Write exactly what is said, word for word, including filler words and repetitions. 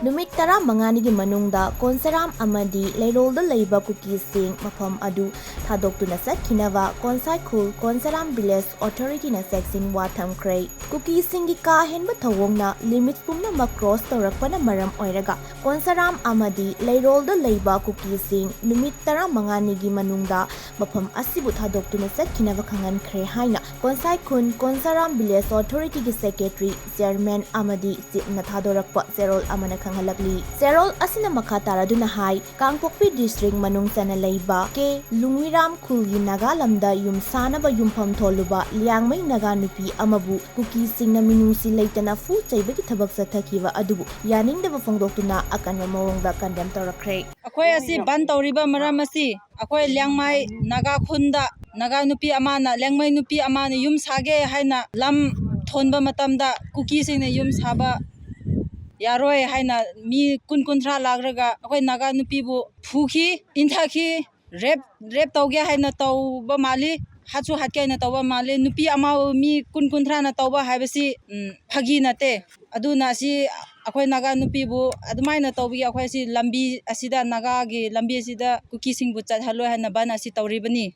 ꯅꯨꯃꯤꯠ ꯇꯔꯥꯃꯉꯥꯅꯤꯒꯤ ꯃꯅꯨꯡꯗ ꯀꯣꯟꯁꯥꯔꯥꯝ ꯑꯃꯗꯤ ꯂꯩꯔꯣꯜꯗ ꯂꯩꯕ ꯀꯨꯀꯤꯁꯤꯡ ꯃꯐꯝ ꯑꯗꯨ ꯊꯥꯗꯣꯛꯇꯨꯅ ꯆꯠꯈꯤꯅꯕ ꯀꯣꯟꯁꯥꯏꯈꯨꯜ ꯀꯣꯟꯁꯥꯔꯥꯝ ꯚꯤꯂꯦꯖ ꯑꯣꯊꯣꯔꯤꯇꯤꯅ ꯆꯦꯛꯁꯤꯟ ꯋꯥ ꯊꯝꯈ꯭ꯔꯦ꯫ ꯀꯨꯀꯤꯁꯤꯡꯒꯤ ꯀꯥ ꯍꯦꯟꯕ ꯊꯧꯑꯣꯡꯅ ꯂꯤꯃꯤꯠꯁ ꯄꯨꯝꯅꯃꯛ ꯀ꯭ꯔꯣꯁ ꯇꯧꯔꯛꯄꯅ ꯃꯔꯝ ꯑꯣꯏꯔꯒ ꯀꯣꯟꯁꯥꯔꯥꯝ ꯑꯃꯗꯤ ꯂꯩꯔꯣꯜꯗ ꯂꯩꯕ ꯀꯨꯀꯤꯁꯤꯡ ꯅꯨꯃꯤꯠ ꯇꯔꯥꯃꯉꯥꯅꯤꯒꯤ ꯃꯅꯨꯡꯗ ꯃꯐꯝ ꯑꯁꯤꯕꯨ ꯊꯥꯗꯣꯛꯇꯨꯅ ꯆꯠꯈꯤꯅꯕ ꯈꯪꯍꯟꯈ꯭ꯔꯦ ꯍꯥꯏꯅ ꯀꯣꯟꯁꯥꯏꯈꯨꯜ ꯀꯣꯟꯁꯥꯔꯥꯝ ꯚꯤꯂꯦꯖ ꯑꯣꯊꯣꯔꯤꯇꯤꯒꯤ ꯁꯦꯀ꯭ꯔꯦꯇꯔꯤ, ꯆꯤꯌꯔꯃꯦꯟ ꯑꯃꯗꯤ ꯆꯤꯞꯅ ꯊꯥꯗꯣꯔꯛꯄ ꯆꯦꯔꯣꯜ ꯑꯃꯅ ꯈꯪꯍꯜꯂꯛꯂꯤ꯫ ꯆꯦꯔꯣꯜ ꯑꯁꯤꯅ ꯃꯈꯥ ꯇꯥꯔꯗꯨꯅ ꯍꯥꯏ, ꯀꯥꯡꯄꯣꯛꯄꯤ ꯗꯤꯁꯇ꯭ꯔꯤꯛ ꯃꯅꯨꯡ ꯆꯟꯅ ꯂꯩꯕ ꯀꯦ ꯂꯨꯡꯋꯤꯔꯥꯝ ꯈꯨꯜꯒꯤ ꯅꯥꯒꯥ ꯂꯝꯗ ꯌꯨꯝ ꯁꯥꯅꯕ ꯌꯨꯝꯐꯝ ꯊꯣꯜꯂꯨꯕ ꯂꯤꯌꯥꯡꯃꯩ ꯅꯥꯒꯥ ꯅꯨꯄꯤ ꯑꯃꯕꯨ ꯀꯨꯀꯤꯁꯤꯡꯅ ꯃꯤꯅꯨꯡꯁꯤ ꯂꯩꯇꯅ ꯐꯨ ꯆꯩꯕꯒꯤ ꯊꯕꯛ ꯆꯠꯊꯈꯤꯕ ꯑꯗꯨꯕꯨ ꯌꯥꯅꯤꯡꯗꯕ ꯐꯣꯡꯗꯣꯛꯇꯨꯅ ꯑꯀꯟꯕ ꯃꯑꯣꯡꯗ ꯀꯟꯗꯦꯝ ꯇꯧꯔꯛꯈ꯭ꯔꯦ꯫ ꯑꯩꯈꯣꯏ ꯑꯁꯤ ꯕꯟ ꯇꯧꯔꯤꯕ ꯃꯔꯝ ꯑꯁꯤ ꯑꯩꯈꯣꯏ ꯂꯤꯌꯥꯡꯃꯩ ꯅꯥꯒꯥ ꯈꯨꯟꯗ ꯅꯥꯒꯥ ꯅꯨꯄꯤ ꯑꯃꯅ, ꯂꯤꯌꯥꯡꯃꯩ ꯅꯨꯄꯤ ꯑꯃꯅ ꯌꯨꯝ ꯁꯥꯒꯦ ꯍꯥꯏꯅ ꯂꯝ ꯊꯣꯟꯕ ꯃꯇꯝꯗ ꯀꯨꯀꯤꯁꯤꯡꯅ ꯌꯨꯝ ꯁꯥꯕ ꯌꯥꯔꯣꯏ ꯍꯥꯏꯅ ꯃꯤ ꯀꯨꯟ ꯀꯨꯟꯊ꯭ꯔꯥ ꯂꯥꯛꯂꯒ ꯑꯩꯈꯣꯏ ꯅꯥꯒꯥ ꯅꯨꯄꯤꯕꯨ ꯐꯨꯈꯤ, ꯏꯟꯊꯈꯤ, ꯔꯦꯞ, ꯔꯦꯞ ꯇꯧꯒꯦ ꯍꯥꯏꯅ ꯇꯧꯕ ꯃꯥꯜꯂꯤ, ꯍꯥꯠꯁꯨ ꯍꯥꯠꯀꯦ ꯍꯥꯏꯅ ꯇꯧꯕ ꯃꯥꯜꯂꯤ꯫ ꯅꯨꯄꯤ ꯑꯃ ꯃꯤ ꯀꯨꯟ ꯀꯨꯟꯊ꯭ꯔꯥꯅ ꯇꯧꯕ ꯍꯥꯏꯕꯁꯤ, ꯎꯝ, ꯐꯥꯒꯤ ꯅꯠꯇꯦ꯫ ꯑꯗꯨꯅ ꯑꯁꯤ ꯑꯩꯈꯣꯏ ꯅꯥꯒꯥ ꯅꯨꯄꯤꯕꯨ ꯑꯗꯨꯃꯥꯏꯅ ꯇꯧꯕꯒꯤ ꯑꯩꯈꯣꯏ ꯑꯁꯤ ꯂꯝꯕꯤ ꯑꯁꯤꯗ, ꯅꯥꯒꯥꯒꯤ ꯂꯝꯕꯤ ꯑꯁꯤꯗ ꯀꯨꯀꯤꯁꯤꯡꯕꯨ ꯆꯠꯍꯜꯂꯣꯏ ꯍꯥꯏꯅ ꯕꯟ ꯑꯁꯤ ꯇꯧꯔꯤꯕꯅꯤ꯫